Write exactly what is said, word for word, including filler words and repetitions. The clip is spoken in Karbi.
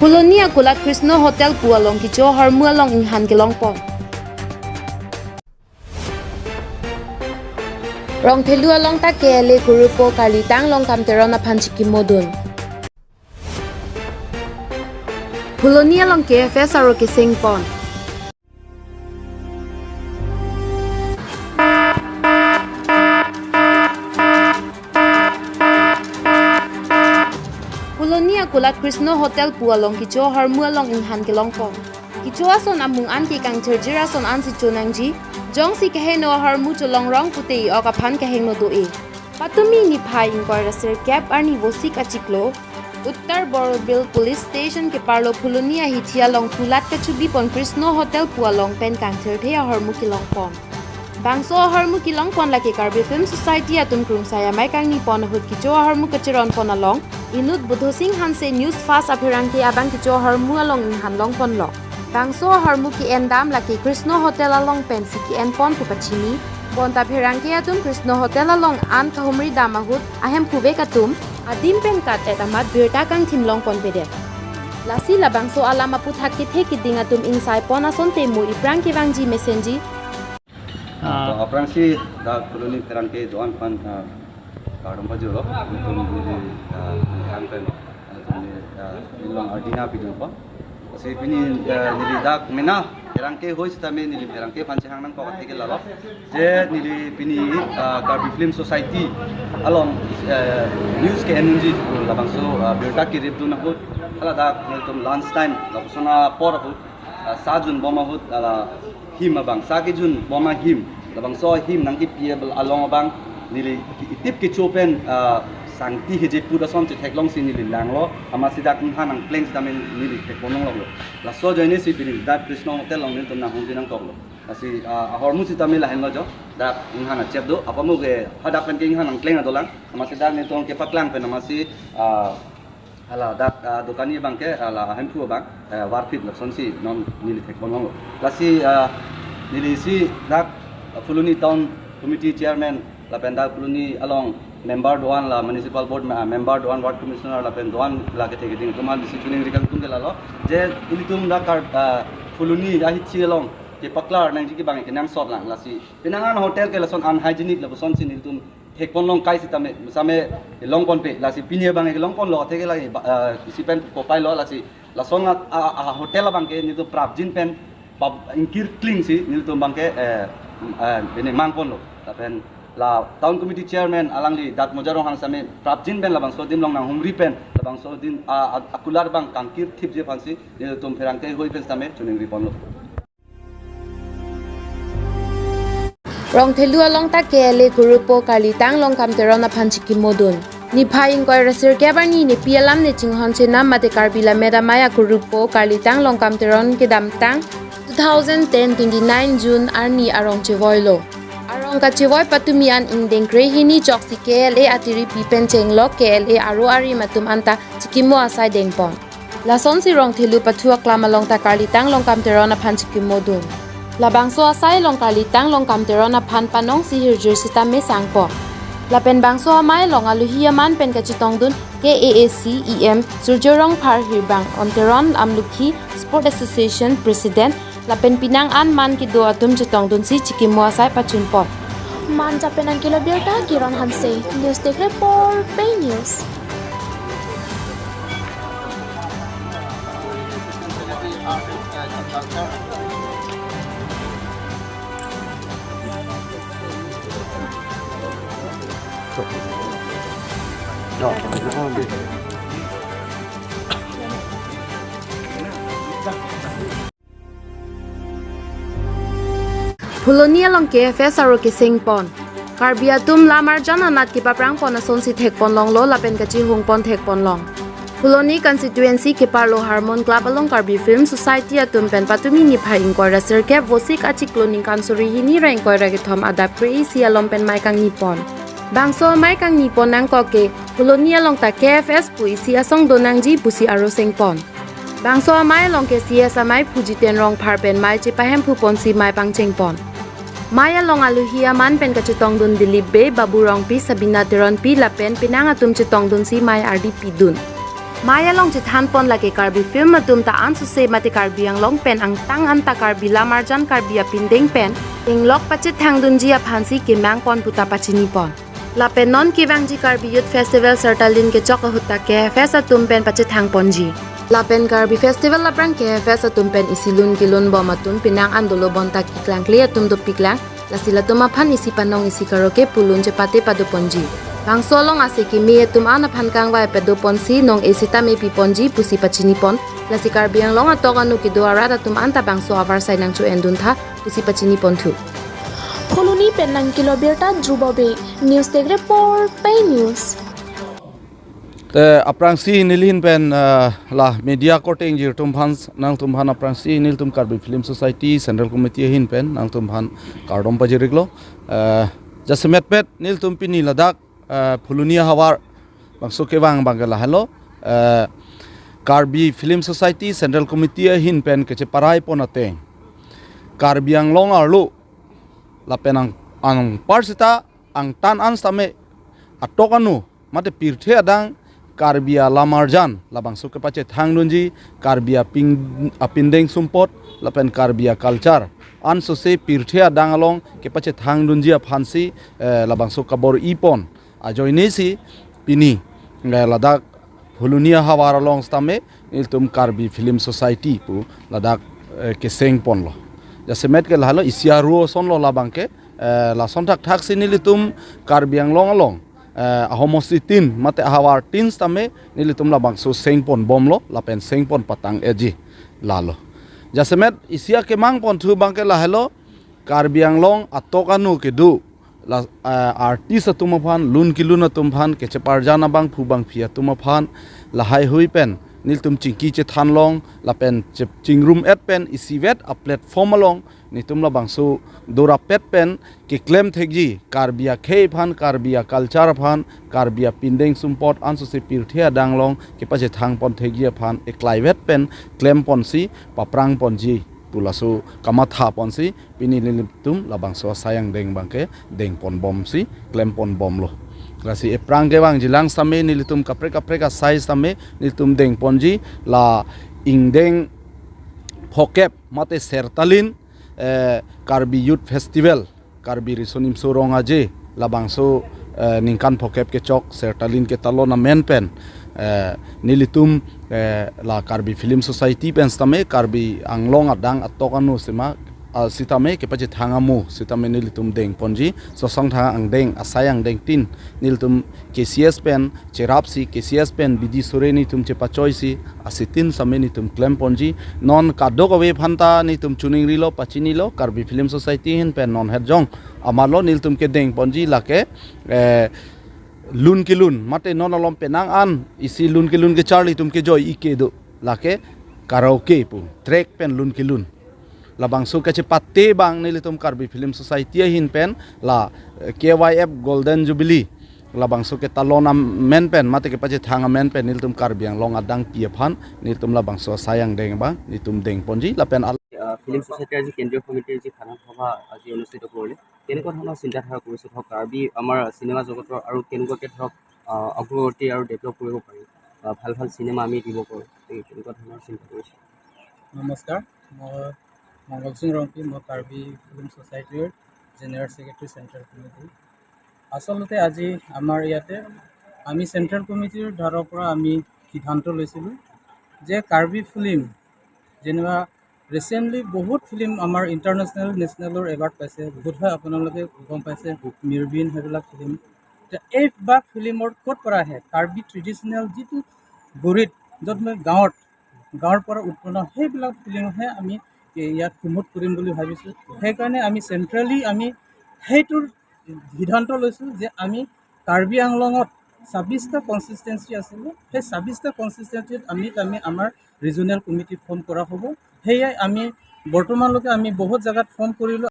Phuloni akulat Krishna Hotel pu along kecho ahormu along inghan kelongpon. Rongthelu along ta K L A kurupo Karlitang Longkam Teron aphan chikimodun. Phuloni along K F S aro kesengpon. Phuloni akulat Krishna Hotel pu along kecho ahormu along inghan kelongpon. Kecho ason amung an ke kangthirjir ason ansi chonangji, jongsi keheno ahormu cholongrong pute i-ok aphan kehingno do-e. Patumi niphai ingkoi ra sirkep arni Vosik achiklo, Uttar Borbil Police Station keparlo Phuloni ahithi along kulat kachubipon Krishna Hotel pu along pen kangthirthe ahormu kelongpon. Bangso ahormu kelongpon lake Karbi Film Society atum krungsai amei kangnipon ahut kecho ahormu kacheronpon along, inut Budhosing Hanse News Fast apherangke abang kecho ahormu along inghan longponlo. Bangso ahormu ke-endam lake Krishna Hotel along pensi ke-enpon pu pachini. Bonta pherangke atum Krishna Hotel along an kahumridam ahut ahemphu vek atum adim pen kat-et amat birta kangthim longponpedet. Lasi labangso alam aputhak kethe keding atum ingsaipon asonte mo iphrang kevangji mesenji. Ah. To aphrangsi dak Phuloni pherangke do-an aphan, ah, kardom pajirlo. Nelitum neli, ah, pherangke, ah, neli, ah, neli along adina pidunpo. Si pini, ah, neli dak mena pherangke hoi sitame neli pherangke aphan chehang nangkok atheke lalo. Je neli pini, ah, Karbi Film Society along, ah, news ke-en unji labangso, ah, birta keripdun ahut. Hala dak nelitum lunch time lapuson apor ahut, ah, sa junbom ahut, hala him abang, sa kejunbom ahim, labangso him nangkepi along abang, neli itip kecho pen, ah, sangti heje put ason chetheklongsi neli langlo, amatsi dak inghan nangpleng sitame neli thekpon longlo. Laso ajoinesi pini dak Krishna Hotel along nelitum nanghongji nangkoklo. Lasi, ah, ahormu sitame lahenlo jo, dak inghan achep do, apamo ke hadak pen ke inghan nangpleng adolang, amatsi dak nelitum kepaklang pen amatsi, ah, hala dak, ah, dokani abangke, hala ahemphu abang, eh, varphit lasonsi non neli thekpon longlo. Lasi, ah, neli si dak, ah, Phuloni Town Committee Chairman lapen dak Phuloni along member do-an, la Municipal Board me-, ah, member do-an, Ward Commissioner lapen do-an la kethe keding atum aphansi choningri kangtung ke lalo. Je ilitum dak Kar-, ah, Phuloni ahithi along kepaklar nangji ke abang kenangsot lang, lasi penang an hotel ke lason unhygienic lapusonsi nelitum thekpon long kai sitame, same longponpe, lasi pini abang kelongponlo atheke lagi, ba, ah, isi pen kopai lo, lasi lason a, a, a hotel abangke nelitum prapjin pen pap ingkir klingsi nelitum abangke, eh, eh, bene mangponlo. Lapen la Town Committee Chairman alangli Datmoja Ronghang same prapjin pen labangso adim along nanghumri pen labangso adim a, a, akulat abang kangkirthipji aphansi nelitum pherangke hoi pen same choningriponlo. Rongthelu along ta K L A kurupo Karlitang Longkam Teron aphan chikimodun. Niphai ingkoi ra sirkep arni nepi alam ne chinghon chenam mate Karbi Lammet Amei akurupo Karlitang Longkam Teron kedamtang two thousand ten twenty-nine June arni arong chevoilo. Arong kachevoi patumi an ingdeng krehini choksi K L A atiripi pen chenglok K L A aro arim atum anta chikimo asai dengpon. Lasonsi Rongthelu pathu aklam along ta Karlitang Longkam Teron aphan chikimodun. Labangso asai along Karlitang Longkam Teron aphan panongsi hirjir sitame sangpon. Lapen bangso amei along alohi aman pen kachetongdun K A A C E M Surjya Rongphar, Hirbang Onteron, Amlukhi Sport Association President, lapen penang an man kedo atum chetongdunsi chikimo asai pachunpon. Manja pen nangkelo birta Kiron Hanse, News Desk Report, Pei News. Phuloni along K F S aro kesengpon. Karbi atum lam arjan anat kepaprangpon asonsi thekpon longlo lapen kachihungpon thekpon long. Phuloni constituency keparlo Harmon Club along Karbi Film Society atum pen patumi niphai ingkoi ra sirkep Vosik achiklo ningkan suri hini ra ingkoi ra kethom adap kre-isi alom pen mei kangnipon. Bangso mei kangnipon nangkok ke, Phuloni along ta K F S pu isi asong do nangji pusi aro sengpon. Bangso amei along ke C S amei phu Jiten Rongphar pen mei chepahemphuponsi mei pangchengpon. Mei along alohi aman pen kachetongdun Dilip Bey, Babu Rongpi, Sabina Teronpi lapen penang atum chetongdunsi mei ardi pidun. Mei along chethan pon lake Karbi film atum ta ansose mate Karbi Anglong pen angtan anta Karbi lamarjan Karbi apindeng pen inglok pachethang dunji aphansi kemang pon puta pachini pon. Lapen non kevangji Karbi Youth Festival Sertalin kechok ahut ta K F S atum pen pachethang ponji. Lapen Karbi Festival aphrang K F S atum pen isi lun kelun bom atum penang an dolo bonta keklangkle atum dopiklang. Lasi latum aphan isi panong isi karaoke pu lun chepate pado ponji. Bangso along ase keme atum an aphan kangvai pado ponsi nong-e sitame pi ponji pusi pachini pon. Lasi Karbi Anglong atok anu kedo arat atum anta bangso avarsai nangcho-en duntha pusi pachini ponthu. Phuloni pen nangkelo birta Dhruba Bey, News Desk Report, Pei News. Te aphrangsi neli ahin pen, eh, la media korte ingjir atum aphan, nangtum aphan aphrangsi nelitum Karbi Film Society Central Committee ahin pen nangtum aphan kardom pajir-iklo. Eh, jasemet pet nelitum pini ladak, eh, Phuloni ahavar bangso kevang abang ke lahelo, eh, Karbi Film Society Central Committee ahin pen kecheparai pon ateng Karbi Anglong arlo lapen ang, anpar sita angtan an sitame atok anu mate pirthe adang Karbi alamarjan labangso kepachethang dunji, Karbi aping, apindeng sumpot lapen Karbi aculture ansose pirthe adang along kepachethang dunji aphansi, eh, labangso kabor-i pon ajoinesi pini, eh, ladak Phuloni ahavar along sitame nelitum Karbi Film Society pu ladak, eh, keseng ponlo. Jasemet ke lahelo isi aro asonlo labang ke, eh, lason thakthaksi nelitum Karbi Anglong along, eh, ahomosti tin mate ahavar tin sitame nelitum labangso seng pon bomlo lapen seng pon patang-etji lalo. Jasemet isi akemang ponthu abang ke lahelo Karbi Anglong atok anu kedo la, eh, artist atum aphan, lun kelun atum aphan, kecheparjan abangphu bangphi atum aphan lahaihui pen nelitum chingki chethan long lapen che-, chingrum-et pen isivet a-platform along nelitum labangso dorapet pen keklem thekji Karbi akhei aphan, Karbi aculture aphan, Karbi apindeng sumpot ansose pirthe adang along kepachethang pon thekji aphan eklaivet pen klem ponsi paprang ponji pu laso kamatha ponsi pini nelitum labangso asai angdeng abang ke deng pon bomsi klem pon bomlo. Lasi ephrang kevangjilang sitame nelitum kaprek kaprek asai sitame nelitum deng ponji la ingdeng phokep mate Sertalin, eh, Karbi Youth Festival, Karbi Riso Nimso Rong Aje labangso, eh, ningkan phokep kechok Sertalin ketalon amen pen, eh, nelitum, eh, la Karbi Film Society pen sitame Karbi Anglong adang atok anu sema, ah, sitame kepachethang amo sitame nelitum deng ponji, sosong thang angdeng, asai angdeng tin nelitum K C S pen cherapsi, K C S pen bidi sore nelitum chepachoisi, asitin sitame nelitum klem ponji. Non kadokave aphanta nelitum chuning rilo, pachinilo, Karbi Film Society ahin pen non het jong amarlo nelitum kedeng ponji lake, eh, lun kelun mate non alom penang an isi lun kelun kecharli atum kejoi-i kedo lake karaoke pu, track pen lun kelun. Labangso kachepate abang nelitum Karbi Film Society ahin pen la, eh, K Y F Golden Jubilee labangso ketalon amen pen mate kepachethang amen pen nelitum Karbi Anglong adang pi aphan nelitum labangso asai angdeng abang nelitum deng ponji lapen al- আহ, ফিল্ম ছ'চাইটিৰ আজি কেন্দ্ৰীয় সমিতিৰ যি সাধাৰণ সভা আজি অনুষ্ঠিত কৰিলে, কেনেকুৱা ধৰণৰ চিন্তাধাৰা কৰিছে? ধৰক, কাৰ্বি আমাৰ চিনেমা জগতৰ আৰু কেনেকুৱাকৈ, ধৰক, আহ, অগ্ৰগতি আৰু ডেভেলপ কৰিব পাৰি, আহ, ভাল ভাল চিনেমা আমি দিব পাৰোঁ, এই তেনেকুৱা ধৰণৰ চিন্তা কৰিছে। নমস্কাৰ, মই মংগল সিং ৰংপি, মই কাৰ্বি ফিল্ম ছ'চাইটিৰ জেনেৰেল ছেক্ৰেটাৰী চেণ্ট্ৰেল কমিটি। আচলতে আজি আমাৰ ইয়াতে আমি চেণ্ট্ৰেল কমিটিৰ দ্বাৰৰ পৰা আমি সিদ্ধান্ত লৈছিলোঁ যে কাৰ্বি ফিল্ম, যেনেকুৱা ৰিচেণ্টলি বহুত ফিল্ম আমাৰ ইণ্টাৰনেশ্যনেল, নেশ্যনেলৰ এৱাৰ্ড পাইছে, বোধহয় আপোনালোকে গম পাইছে, মিৰবিন সেইবিলাক ফিল্ম। এতিয়া এইবিলাক ফিল্মৰ ক'ত পৰা আহে? কাৰ্বি ট্ৰেডিশ্যনেল যিটো গুৰিত, য'ত মই গাঁৱত, গাঁৱৰ পৰা উৎপন্ন সেইবিলাক ফিল্মহে আমি ইয়াত প্ৰমোট কৰিম বুলি ভাবিছোঁ। সেইকাৰণে আমি চেণ্ট্ৰেলি আমি সেইটোৰ সিদ্ধান্ত লৈছোঁ যে আমি কাৰ্বি আংলঙত ছাব্বিছটা কনষ্টিটুৱেঞ্চি আছিলে, সেই ছাব্বিছটা কনষ্টিটুৱেঞ্চিত আমি, আমি আমাৰ ৰিজনেল কমিটি ফৰ্ম কৰা হ'ব। সেয়াই আমি বৰ্তমানলৈকে আমি বহুত জেগাত ফৰ্ম কৰিলোঁ।